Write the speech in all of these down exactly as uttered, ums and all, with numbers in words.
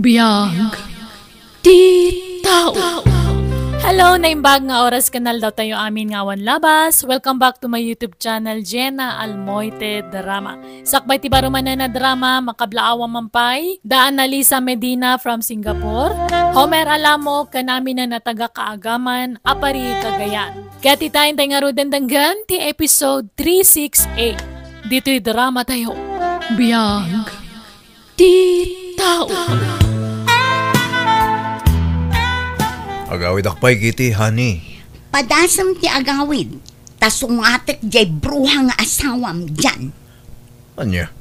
Biag ti tao. Hello, naimbag nga oras ken aldawtayo amin nga awan labas. Welcome back to my YouTube channel, Jenna Almoite Drama. Sakbay ti baro manen a drama, makablaawa man pay da Annalisa Medina from Singapore, Homer Alamo, ken amin a taga Kaagaman a pari Cagayan. Ket ita, intay ngaruden denggen ti episode three six eight. Ditoy drama tayo. Biag ti tao. Agawidak pay, Kitty, honey. Padasem ti agawid, ta sungatek diay bruha nga asawam dian. Ania?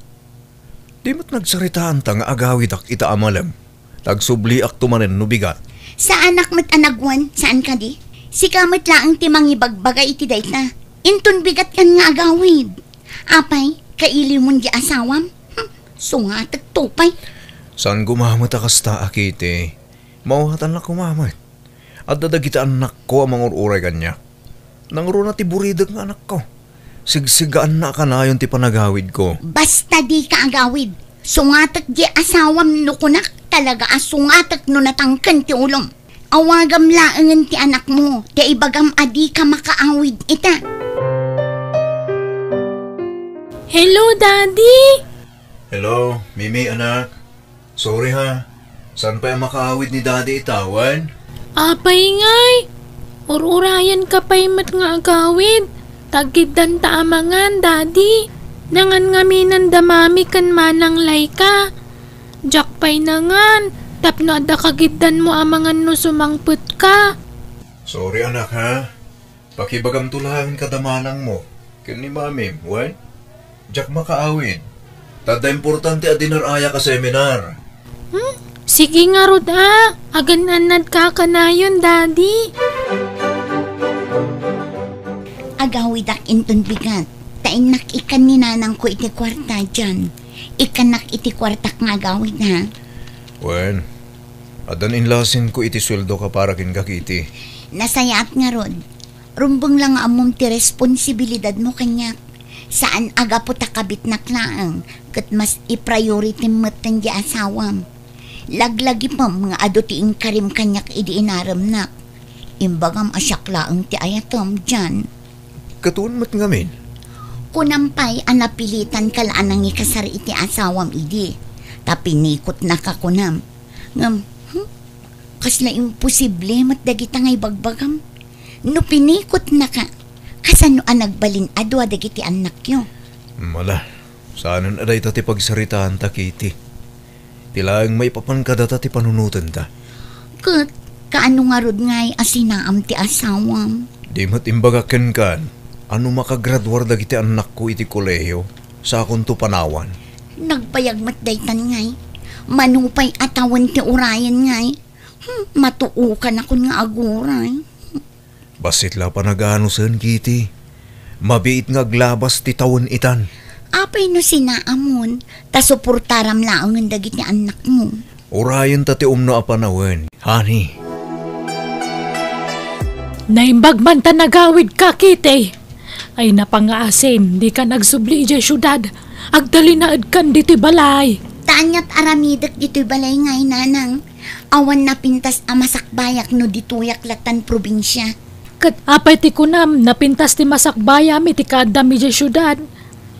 Di met nagsaritaanta nga agawidak ita a malem. Tagsubliakto manen no bigat. Saanak met a nagwan, saan kadi? Sika met laeng ti mangibagbaga iti dayta. Inton bigatkan nga agawid. Apay, kailiwmon diay asawam? Hm, sungatekto pay. Saan gumamot a kasta a, Kitty. Mawatan la koma met. Adda dagiti annakko a mangur-uray kaniak. Nangruna ti buridek nga anakko. Sigsigaanna a kanayon ti panagawidko. Basta dika agawid. Sungatek diay asawam no kunak, talaga a sungatek no natangken ti ulom. Awagam laengen ti anakmo, ta ibagam a dika makaawid ita. Hello, Daddy! Hello, Mimi, anak. Sorry ha. Saan pay a makaawid ni Daddy ita wen? Apay ngay, ur-urayenka pay met nga agawid. Taggiddanta a mangan, Daddy. Nangan ngaminen da Mami ken Manang Laika. Diak pay nangan, tapno adda kagiddanmo a mangan no sumangpetka. Sorry, anak, ha? Pakibagamto laeng kada manangmo ken ni Mamim, wen? Diak makaawid. Ta adda importante a dinarayak a seminar. Hmm? Sige ngarud a, agan-annadka kanayon, Daddy. Agawidak inton bigat, ta innak ikkan ni nanangko iti kuarta dian. Ikkannak iti kuartak nga agawid, ha? Wen, addan inlasinko iti sueldoka para kenka, Kitty. Nasayaat ngarud. Rumbeng la nga ammom ti responsibilidadmo kaniak. Saan a gapu ta kabitnak laeng, ket mas i-priority metten diay asawam. Laglagipem nga adu ti inkarim kaniak idi inaremnak. Imbagam a siak laeng ti ayatem, Jan. Ket wen met ngamin? Kunam pay a napilitanka la a nangikasar iti asawam idi, ta pinikotnaka kunam. Ngem, hmm? Kasla imposible met dagita nga ibagbagam. No pinikotnaka, kasano a nagbalin a dua dagiti annakyo? Mala, saanen a dayta ti pagsaritaanta, Kitty. Ti laeng maipapan kadata ti panunotenta. Ket, kaano ngarud ngay a sinaam ti asawam? Di met imbagak kenka, a no makagraduar dagiti annakko iti kolehiyo, sakonto panawan. Nagbayag met daytan ngay. Mano pay a tawen ti urayen ngay. Hmm, matuokanakon nga aguray. Bassit la panaganusen, Kitty. Mabiit nga aglabas ti tawen itan. Apay no sinaamon, ta suportaram laengen dagiti annakmo. Urayen ta ti umno a panawen, honey. Naimbag man ta nagawidka, Kitty. Ay, napangaasim, dika nagsubli idiay siudad. Agtalinaedkan ditoy balay. Ta aniat aramidek ditoy balay ngay, nanang. Awan napintas a masakbayak no ditoyak latan probinsia. Ket apay ti kunam, napintas ti masakbayam iti kaaddam idiay siudad?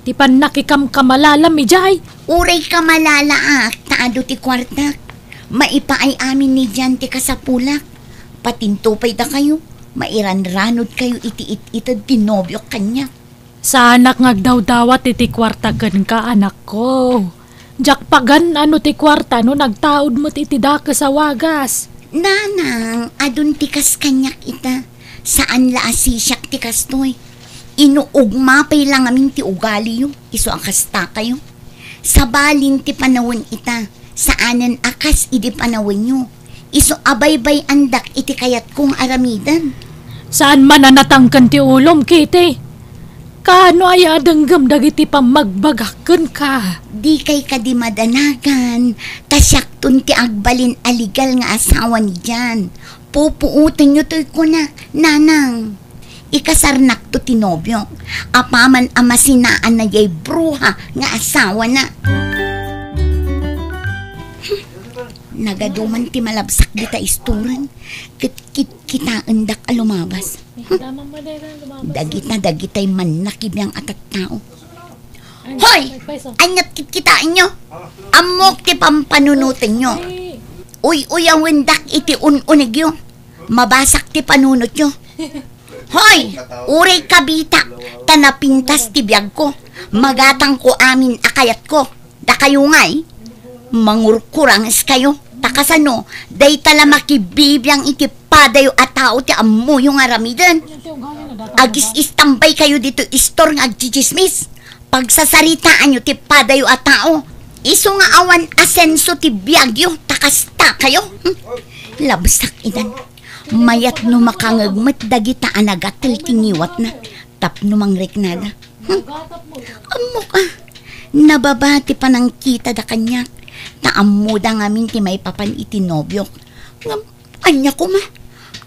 Ti pannakikamkamalalam idiay? Uray kamalalaak ta adu ti kuartak. Maipaay amin ni Jan ti kasapulak. Patinto pay dakayo, mairanranodkayo iti it-ited ti nobiok kaniak. Saanak nga agdawdawat iti kuarta kenka, anakko. Diak pagan-an no ti kuarta no nagtaud met iti dakes a wagas. Nanang, adun ti kas kaniak ita. Saan la a sisiak ti kastoy. Inuugma pay la ngamin ti ugaliyo, isu a kastakayo. Sabalin ti panawen ita, saanen a kas idi panawenyo. Isu a baybay-andak iti kayatko nga aramiden. Saan man a natangken ti ulom, Kitty? Kaano aya a denggem dagiti pammagbagak kenka? Dikay kadi madanagan, ta siakton ti agbalin a legal nga asawa ni Jan. Pupuotenyo toy kuna, nanang. Ikasarnakto ti nobiok, apaman a masinaanna diay bruha nga asawana. Nagaduman ti malabsak dita istoren, ket kitkitaendak a lumabas. Hmm. Dagita, dagitay mannakibiang a tattao. Hoy! Aniat kitkitaenyo? Ammok ti pampanunotenyo. Uy-uyawendak iti un-unegyo. Mabasak ti panunotyo. Hoy! Uray kabitak, ta napintas ti biagko. Magatangko amin a kayatko. Dakayo ngay, mangurkurangeskayo. Ta kasano, dayta la makibibiang iti padayo a tao ti ammoyo nga aramiden. Agis-istambay kayo dito istor nga agchichismis. Pagsasaritaanyo ti padayo a tao. Isu nga awan asenso ti biagyo, ta kasta kayo. Hmm? Labsak idan. Mayat no makangeg met dagita a nagatel ti ngiwatna tapno mangriknada. Hmm? Ammok a, nababa ti panangkitada kaniak, ta ammoda ngamin ti maipapan iti nobiok. Ngem ania koma,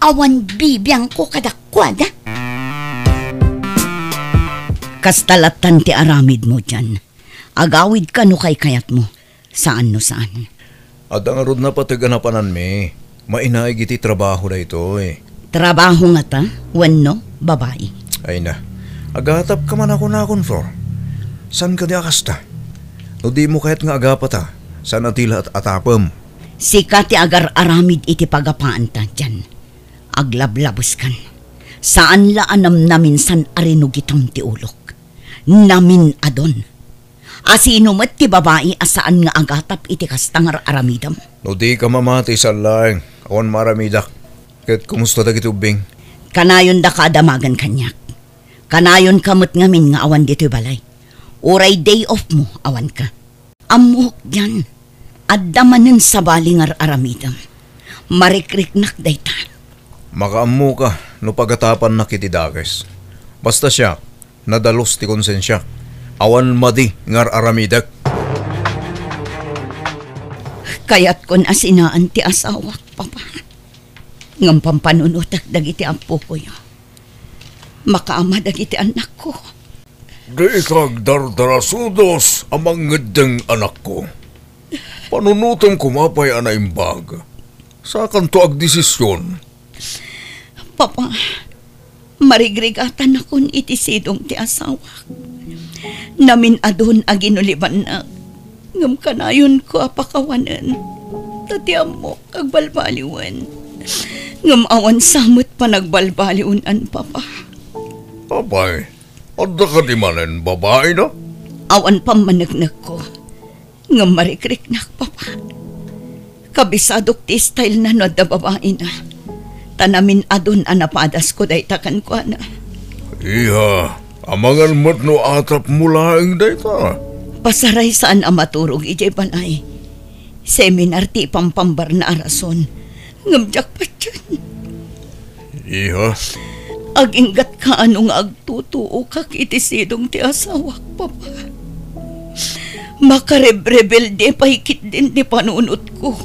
awan bibiangko kadakuada. Kasta lattan ti aramidmo dian. Agawidka no kaykayatmo. Saan no saan. Adda ngarud napateg a napananmi. Mainaig iti trabaho daytoy. Trabaho ngata? Wenno babai? Ay na. Agatapka man a kunakon, Flor. Saan kadi a kasta? No dimo kayat nga agapata, saan a ti la at-atapem. Sika ti agar-aramid iti pagapaanta, Jan. Aglablabeskan. Saan la a namnaminsan a rinugitam ti ulok. Namin-adon. Asino met ti babai a saan nga agatap iti kasta nga ar-aramidem? No dika mamati, saan laeng, awan maaramidak. Ket kumusta dagiti ubbing? Kanayondaka a damagen kaniak. Kanayonka met ngamin nga awan ditoy balay. Uray day off mo, awanka. Ammok dian, adda manen sabali nga ar-aramidem. Marikriknak dayta. Makaammoka no pagatapannak iti dakes. Basta siak, nadalus ti konsensiak. Awan madi nga ar-aramidek. Kayatkon a sinaan ti asawak, Papa. Ngem pampanunotek dagiti appokoyo. Makaama dagiti annakko. Dika agdardarasudos a mangeddeng, anakko. Panunotem koma pay a naimbag. Sakanto agdesision. Papa, marigrigatanakon iti sidong ti asawak. Namin-adon a ginulibannak. Ngem kanayonko a pakawanen. Ta ti ammok agbalbaliwen. Ngem awan sa met panagbalbaliwen-an, Papa. Apay, adda kadi manen babaina? Awan pammaneknekko. Ngem marikriknak, Papa. Kabisadok ti style na no adda babaina. Ta namin-adon a napadasko dayta kenkuana. Iha, amangan met no atapmo laeng dayta. Pasaray saan a maturog idiay balay. Seminar ti ipampambarna a rason. Ngem diak patien. Iha. Aginggatka no nga agtutuokak iti sidong ti asawak, Papa. Makarebrebelde pay ketdin ti panunotko.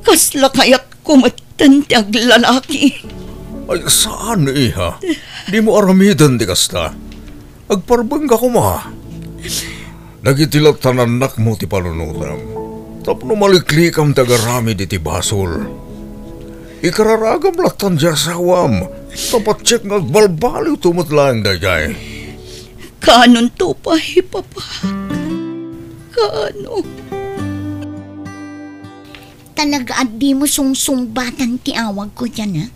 Kasla kayatko metten ti aglalaki. Ay, saan, iha. Dimo aramiden ti kasta. Agparbengka koma. Dagiti lattan annakmo ti panunotem. Tapno maliklikam ti agaramid iti basol. Ikararagam lattan ti asawam. Ta patiek nga agbalbaliwto met laeng daydiay. Kaanonto pay, Papa? Kaano? Talaga a dimo sungsungbatan ti awagko dian, eh?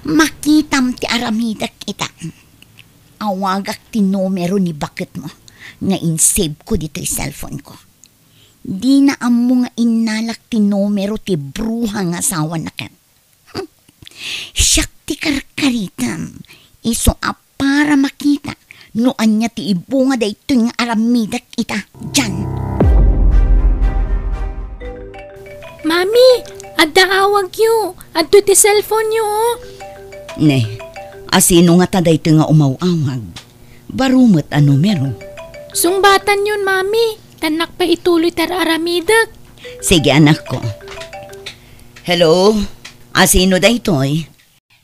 Makitam ti aramidek ita. Awagak ti numero ni baketmo nga insave ko ditoy cellphone ko. Dina ammo nga innalak ti numero ti bruha nga asawana ket. Hmm. Siak ti karkaritam, isu a para makita no ania ti ibunga daytoy nga aramidek ita, Jan. Mami, adda awagyo. Adto ti cellphone-yo, oh. Ne, asino ngata daytoy nga umaw-awag? Baro met a numero. Sungbatanyon, Mami. Tannak pay ituloy ti ar-aramidek. Sige, anakko. Hello? Asino daytoy?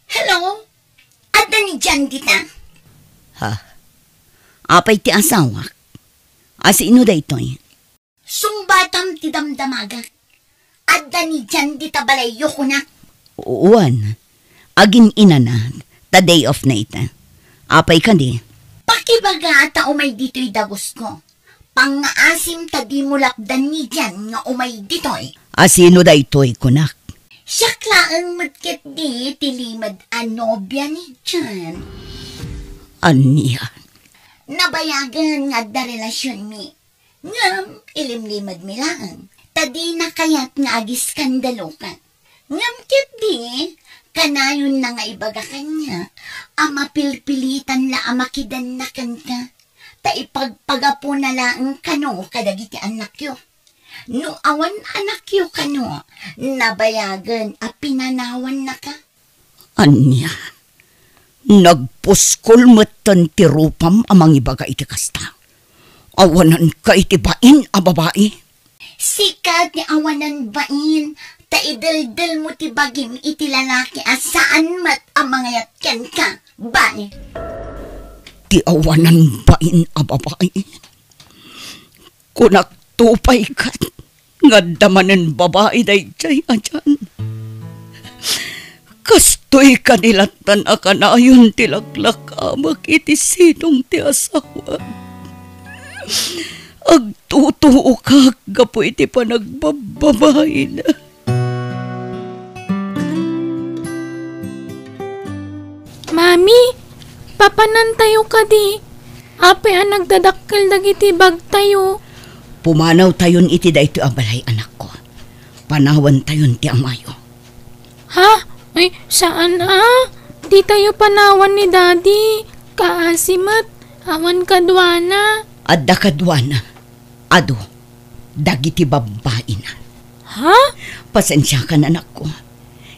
Hello? Adda ni Jan dita? Ha? Apay ti asawak? Asino daytoy? Sungbatam ti damdamagak. adda ni Jan dita balayyo, kunak. Wen, agin-inana, ta day off na ita. Apay kadi? Pakibaga ta umay ditoy dagusko. Pangngaasim ta dimo lapdan ni Jan nga umay ditoy. Asino daytoy, kunak? Siak laeng met ketdi ti limed a nobia ni Jan. Ania? Nabayagen nga adda relasionmi. Ngem ilimlimedmi laeng, ta dina kayat nga agiskandaloka. Ngem ketdi, kanayonna nga ibaga kaniak a mapilpilitan la a makidanna kenka, ta ipagpagapuna laeng kano kadagiti annakyo. No awan annakyo kano, nabayagen a pinanawannaka. Ania? Nagpuskol metten ti rupam a mangibaga iti kasta. Awananka iti bain a babai. Sika ti awanan bain, ta ideldelmo ti bagim iti lalaki a saan met a mangayat kenka, bain. Ti awanan bain a babai. Kunak to pay ket nga adda manen babai daydiay a Jan. Kastoy kadi lattan a kanayon ti laklakamek iti sidong ti asawak. Agtutuokak gapu iti panagbababaina. Mami, papanantayo kadi. Apay a nagdadakkel dagiti bagtayo? Pumanawtayon iti daytoy a balay, anakko. Panawantayon ti amayo. Ha? Ay, saan a? Ditayo panawan ni Daddy. Kaasi met, awan kaduana. Adda kaduana. Adu, dagiti babbaina. Ha? Pasensiakan, anakko.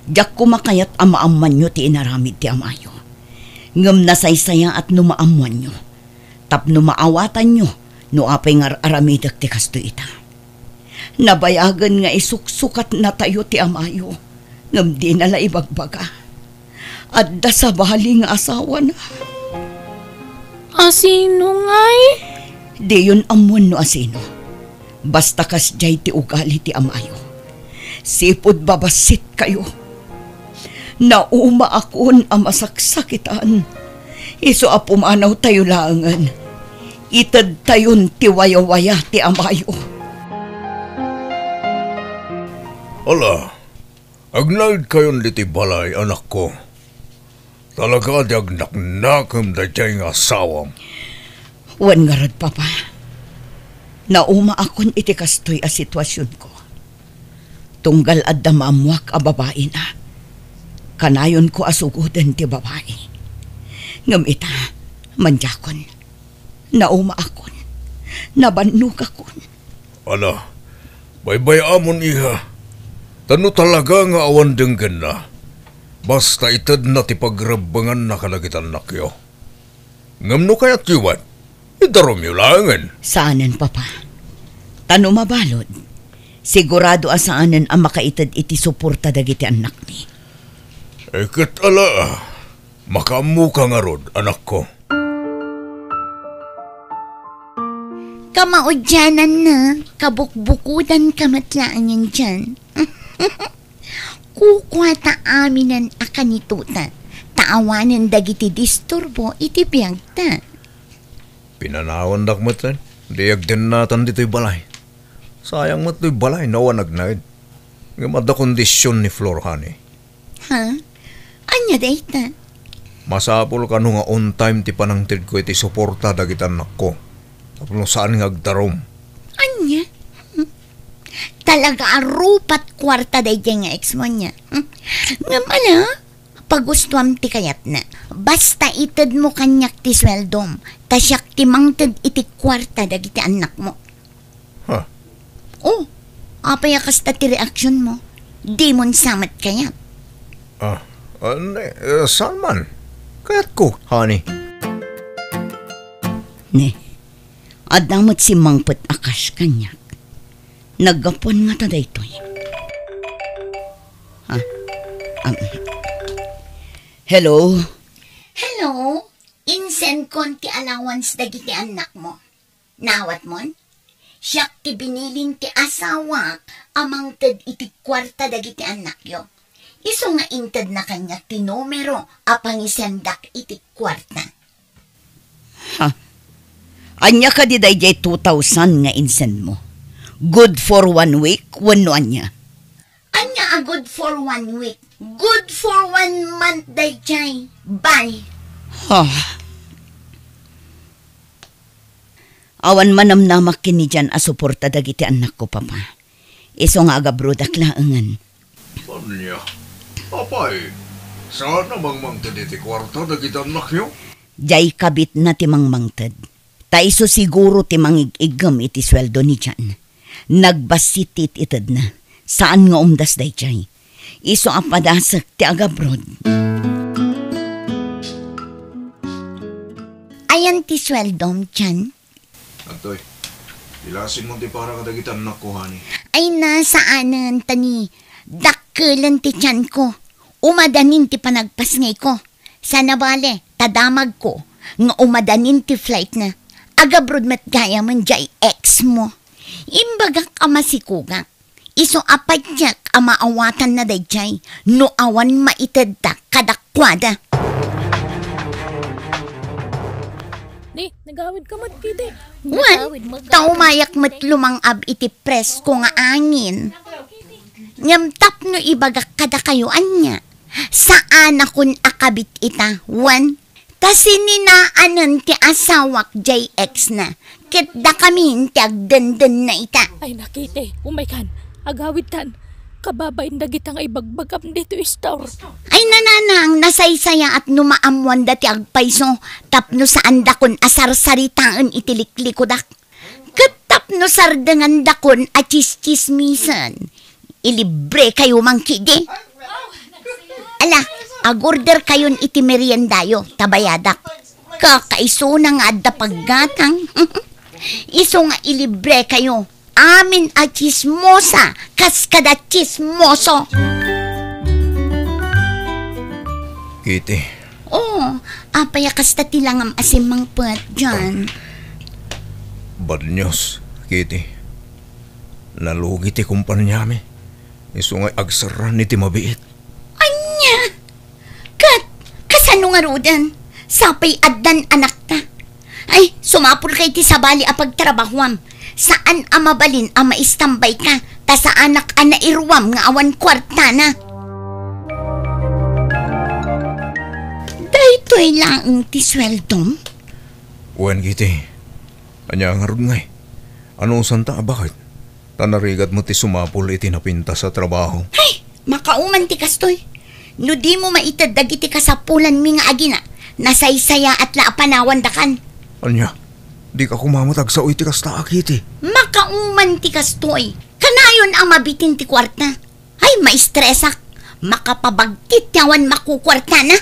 Diak koma kayat a maammoanyo ti inaramid ti amayo. Ngem nasaysayaat no maammoanyo, tapno maawatanyo no apay nga ar-aramidek ti kastoy ita. Nabayagen nga isuksukatnatayo ti amayo, ngem dina la ibagbaga. Adda sabali nga asawana. Asino ngay? Diyon ammoen no asino. Basta kasdiay ti ugali ti amayo. Sipud babassit kayo. Naumaakon a masaksakitan. Isu a pumanawtayo laengen. Itedtayon ti wayawaya ti amayo. Ala, agnaedkayon ditoy balay, anakko. Talaga ti agnaknakem daydiay nga asawam. Wen ngarud, Papa. Naumaakon iti kastoy a situasionko. Tunggal adda maammoak a babaina, kanayonko a sugoden ti babai. Ngem ita, mandiakon. Naumaakon. Nabannogakon. Ala, baybay-amon, iha. Ta no talaga nga awan denggenna, basta itedna ti pagrebbenganna kadagiti annakyo. Ngem no kayatyo met, idarumyo laengen. Saanen, Papa. Ta no mabalud, sigurado a saanen a makaited iti suporta dagiti annakmi. Eh, ket ala, makaammoka ngarud, anakko. Kamaudiananna, kabukbukodanka met laengen diay. Kukua ta aminen a kanitota, ta awanen dagiti disturbo iti biagta. Pinanawandak metten, di agdennatan ditoy balay. Sayang met toy balay no awan agnaed. Ngem adda kondision ni Flor, honey. Ha? Ania dayta? Masapul kano nga on time ti panangtedko iti suporta dagiti annakko. Tapno saan nga agdarum. Ania? Hmm. Talaga a rupat kuarta daydiay nga ex mo, ania? Hmm. Ngem ala, pagustuam ti kayatna. Basta itedmo kaniak ti sueldom, ta siak ti mangted iti kuarta dagiti annakmo. Ha? Oh, apay a kasta ti reaksionmo? Dimon sa met kayat? Ah, ah, ne, eh, saan man? Kayatko, honey. Ne, adda met simmangpet a cash kaniak. Naggapuan ngata daytoy. Ah, um, hello? Hello? Insendkon ti allowance dagiti annakmo. Naawatmon? Siak ti binilin ti asawak a mangted iti kuarta dagiti annakyo. Isu nga intedna kaniak ti numero a pangisendak iti kuarta. Ha? Ania kadi daydiay two thousand nga insenmo? Good for one week wenno ania? Ania a good for one week? Good for one month daydiay. Bye. Ha? Awan manamnamak ken ni Jan a suporta dagiti annakko, Papa. Isu nga agabrodak laengen. Ania? Apay, saan a mangmangted iti kuarta dagiti annakyo? Diay kabitna ti mangmangted. Ta isu siguro ti mangig-iggem iti sueldo ni Jan. Nagbassit ti it-itedna. Saan nga umdas daydiay. Isu a padasek ti agabrod. Ayan ti sueldom, Jan? Adtoy, ilasin mo ti para kadagiti annakko, honey. Ay na, saanen, ta ni dakkelen ti tianko. Umadanin ti panagpasngayko. Sana bale, ta damagko nga umadanin ti flightna. Agabroad met gayamen diay ex mo. Imbagak a masikogak. Isu a patiek a maawatanna daydiay no awan maitedta kadakuada. Ni, nagawid ka met, Kitty. Wen, ta umayak met lumang-ab iti presko nga angin. Ngem tapno ibagak kadakayo ania, saanakon a kabit ita, wen, ta sininaanen ti asawak diay ex na, ket dakamin ti agdendenna ita. Ay, na, Kitty, umaykan, agawidtan. Kababain dagita nga ibagbagam ditoy store. Ay, nanang, nasaysayaat no maammoanda ti agpayso tapno saandakon a sarsaritaen iti liklikudak. Ket tapno sardengandakon a tsistsismisen, ilibre kayo man kidi. Ala, agorder kayon iti meriendayo, ta bayadak. Kakaisuna nga adda paggatang. Isu nga ilibre kayo. Amin a tsismosa, kas kada tsismoso. Kitty. Oh, apay a kasta ti langam a simmangpet, John? Bad news, Kitty. Nalugi ti kumpaniami. Isu nga agserran iti mabiit. Ania? Ket, kasano ngaruden? Sapay addan anakta. Ay, sumapulka iti sabali a pagtrabahoam. Saan a mabalin a maistambayka, ta saanak a nairuam nga awan kuartana. Daytoy laeng ti sueldom? Wen, Kitty. Ania ngarud ngay? Anusan ta a baket? Ta narigat met ti sumapul iti napintas a trabaho. Ay, makauman ti kastoy. No dimo maited dagiti kasapulanmi nga agina, nasaysayaat la a panawandakan. Ania? Dika koma met agsao iti kasta a, Kitty. Makauman ti kastoy. Kanayon a mabitin ti kuarta. Ay, maistresak. Makapabagtit ti awan makukuartana.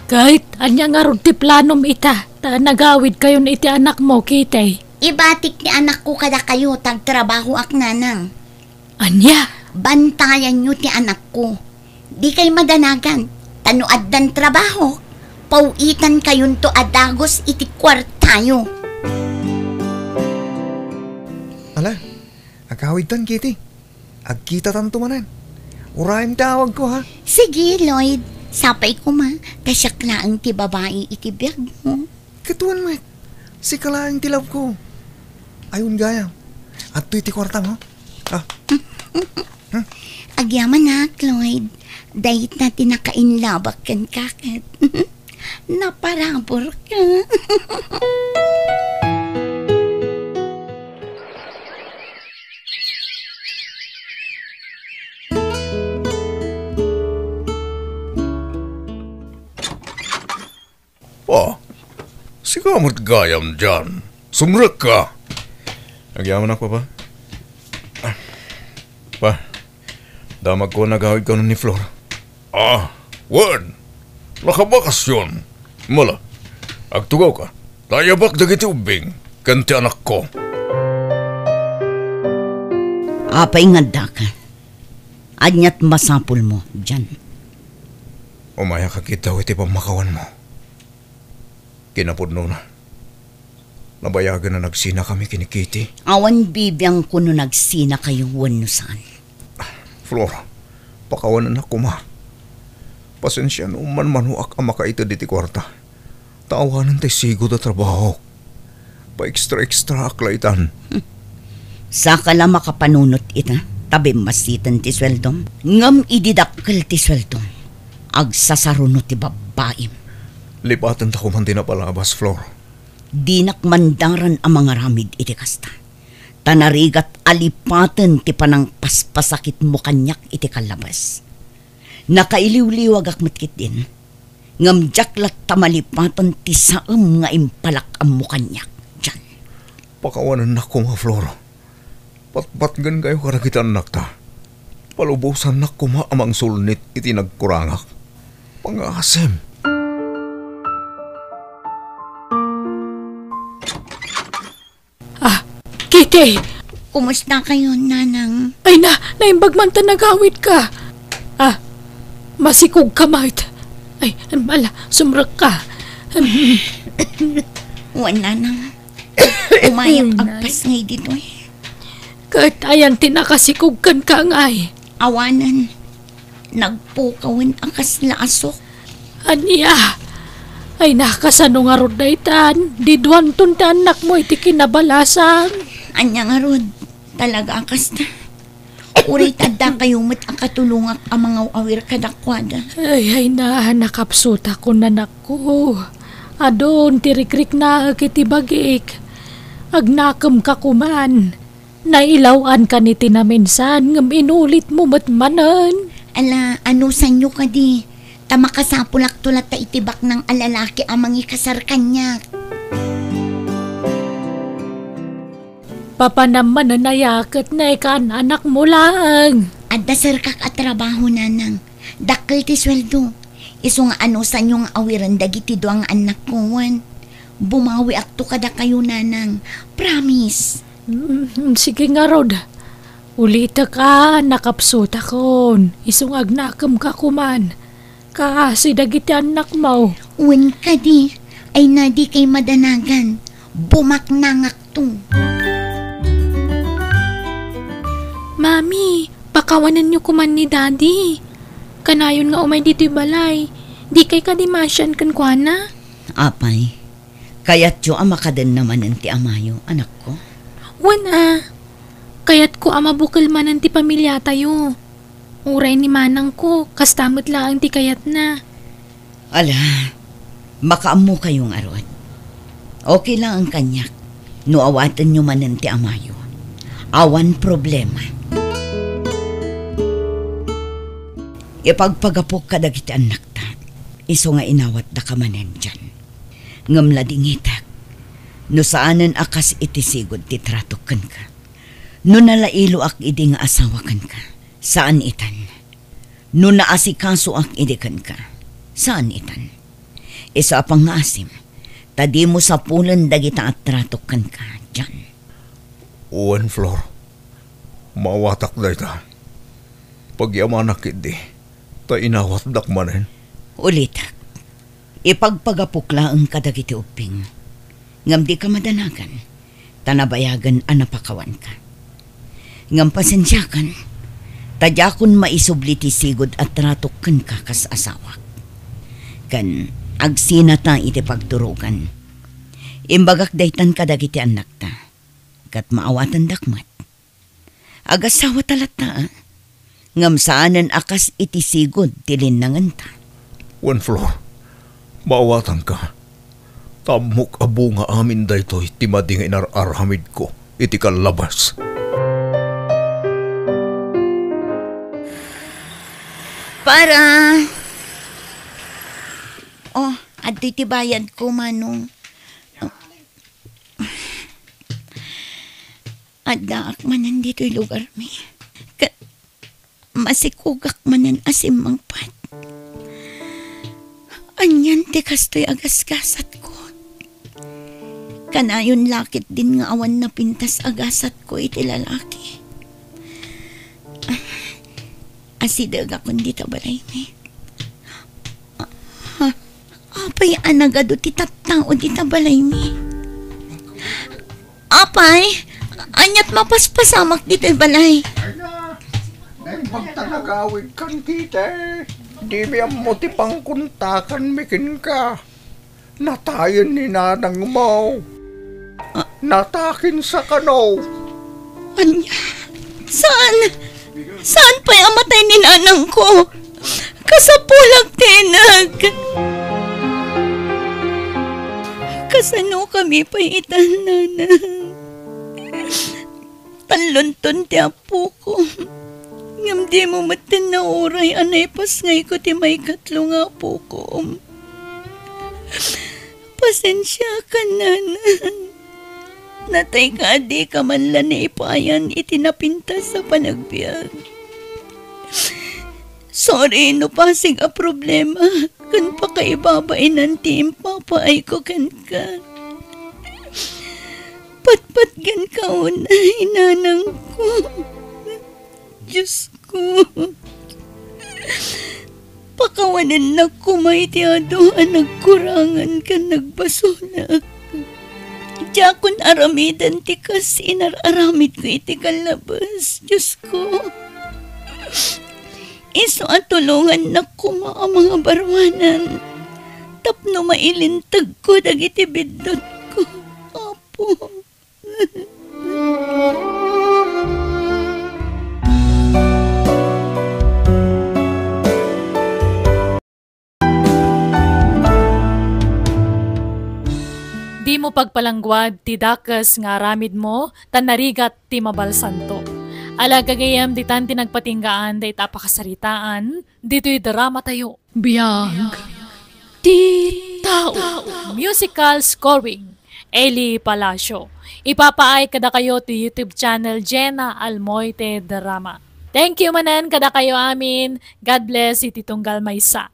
Ket, ania ngarud ti planom ita, ta nagawid kayon iti anakmo, Kitty? Ibatik ti anakko kadakayo, ta agtrabahoak, nanang. Ania? Bantayanyo ti anakko. Dikay madanagan, ta no addan trabaho, paw-itankayonto a dagus iti kuartayo. Ala, agawidtan, Kitty. Agkitatanto manen. Urayem ti awagko, ha? Sige, Lloyd. Sapay koma, ta siak laeng ti babai iti biagmo. Ket wen met, sika laeng ti love ko. Ay, wen gayam. Adtoy ti kuartam, ha? Ah. Agyamanak, Lloyd. Dayta ti nakainlabak kenka ket. Naparaburka. Ah, sika met gayam diay. Sumrekka. Agyamanak, Papa. Pa, damagko a nagawid kanon ni Flor. Ah, wen. Nakabakasyon. Mala, agtugawka. Ta ayabak dagiti ubbing ken ti anakko. Apay nga addaka? Aniat masapulmo, Jan? Umayak a kitaw iti pammakawanmo. Kinapudnona, Nabayagen a nagsinakami ken ni Kitty. Awan bibiangko no nagsinakayo wenno saan. Flor, pakawanennak koma. Pasensia no manmanoak a makaited iti kuarta. Ta awanen ti sigud a trabahok. Pa-extra-extraak la itan. Saka la makapanunot ita, ta bimmasiten ti sueldom. Ngem idi dakkel ti sueldom, agsasaruno ti babbaim. Lipatenta koman ti napalabas, Flor. Dinak mandaran a mangaramid iti kasta. Ta narigat a lipaten ti panangpaspasakitmo kaniak iti kallabes. Nakailiwliwagak met ketdin. Ngem diak latta malipaten ti saem nga impalak-ammo kaniak, John. Pakawanennak koma, Flor. Patpatgenkayo kadagiti annakta. Palubosannak koma a mangsulnit iti nagkurangak. Pangasim. Ah, Kitty! Kumusta kayo, Nanang? Ay na, naimbag man ta nagawid ka. Ah, masikog ka, Mart. Ay, ala, sumrek ka. Wen, Nanang. Umayak agpasngay ditoy. Ket ayan ti nakasikog kenka ngay? Awanen. Nagpukawen a kasla a sok. Ania? Ay, nakasano ngarud daytan? Diduanton ti annakmo iti kinabalasan. Ania ngarud? Talaga a kasta. Uray ta adda kayo met a katulongak a mangaw-awir kadakuada. Ay, ay na, nakapsutakon, anakko. Adun ti rikriknaek iti bagik. Agnakem ka koman. Nailaw-an ka ni ti naminsan, ngem inulitmo met manen. Ala, anusanyo kadi? Ta makasapulakto latta iti baknang a lalaki a mangikasar kaniak. Papanam manen aya ket naekaan-anakmo laeng? Adda serkak a trabaho, Nanang. Dakkel ti sueldo. Isu nga anusanyo nga awiren dagiti dua nga annakko wen. Bumawiakto kadakayo, Nanang. Promise. Mm, sige ngarud. Ulitek a, nakapsutakon. Isu nga agnakem ka koman. Kaasi dagiti annakmo. Wen kadi, ay na dikay madanagan. Bumaknangakto. Mami, pakawanenyo koman ni Daddy. Kanayon nga umay ditoy balay. Dikay kadi maasian kenkuana? Apay, kayatyo a makadenna manen ti amayo, anakko? Wen a, kayatko a mabukel manen ti pamiliatayo. Uray ni manangko, kasta met laeng ti kayatna. Ala, makaammokayo ngarud. Okay laeng kaniak no awatenyo manen ti amayo. Awan problema. Ipagpagapok kadagiti annakta, isu nga inawatdaka manen dian. Ngem ladingitek, no saanen a kas iti sigud ti tratok kenka. No nalailoak idi nga asawa kenka, saan itan. No naasikasoak idi kenka, saan itan. Isu a pangngaasim, ta dimo sapulen dagita a tratok kenka, John. Wen, Flor, maawatak dayta. Pagyamanak ketdi, ta inawatdak manen. Ulitek, ipagpagapok laeng kadagiti ubbing, ngem dika madanagan, ta nabayagen a napakawanka. Ngem pasensiakan, ta diakon maisubli ti sigud a tratok kenka kas asawak. Ken agsinata iti pagturogan. Imbagak daytan kadagiti annakta, ket maawatendak met. Agasawata latta, a? Ngem saanen a kas iti sigud ti linnangenta. Wen, Flor, maawatanka. Ta ammok a bunga amin daytoy ti madi nga inar-aramidko iti kallabas. Para. Oh, adtoy ti bayadko, Manong. Addaak manen ditoy lugarmi. Ket masikogak manen a simmangpet. Anian ti kastoy a gasgasatko? Kanayon la ketdin nga awan napintas a gasatko iti lalaki. Asidegakon dita balaymi. Ah, apay a nagadu ti tattao dita balaymi? Apay, aniat mapaspasamak ditoy balay? Ay na, naimbag ta nagawidkan dita. Dimi ammo ti pangkuntakanmi kenka. Natayen ni nanangmo. Ah. Natakin sa kano. Ania? Saan? Saan pay a matay ni nanangko? Kasapulak, Tenag. Kasano kami pay itan, Nanang? Tanlonton ti apoko. Ngem dimo metten nauray a naipasngayko ti maikatlo nga apoko. Pasensiakan, Nanang. Natayka a dika man la naipayan iti napintas a panagbiag. Sorry no pasig a problema ken pakaibabainan ti impapaayko kenka. Patpatgenka unay, nanangko. Diosko, pakawanennak koma iti adu a nagkurangan ken nagbasolak. Diakon aramiden ti kas inar-aramidko iti kallabes, Diosko. Isu a tulongannak koma a mangabaruanan tapno mailintegko dagiti biddutko, Apo. Dimo pagpalangguad ti dakes nga aramidmo, ta narigat ti mabalsanto. Ala, gagayyem, ditan ti nagpatinggaan dayta a pakasaritaan ditoy dramatayo. Biag ti tao. Musical scoring, Eli Palacio. Ipapaay kadakayo ti YouTube channel Jenna Almoite Drama. Thank you manen kadakayo amin. God bless iti tunggal maysa.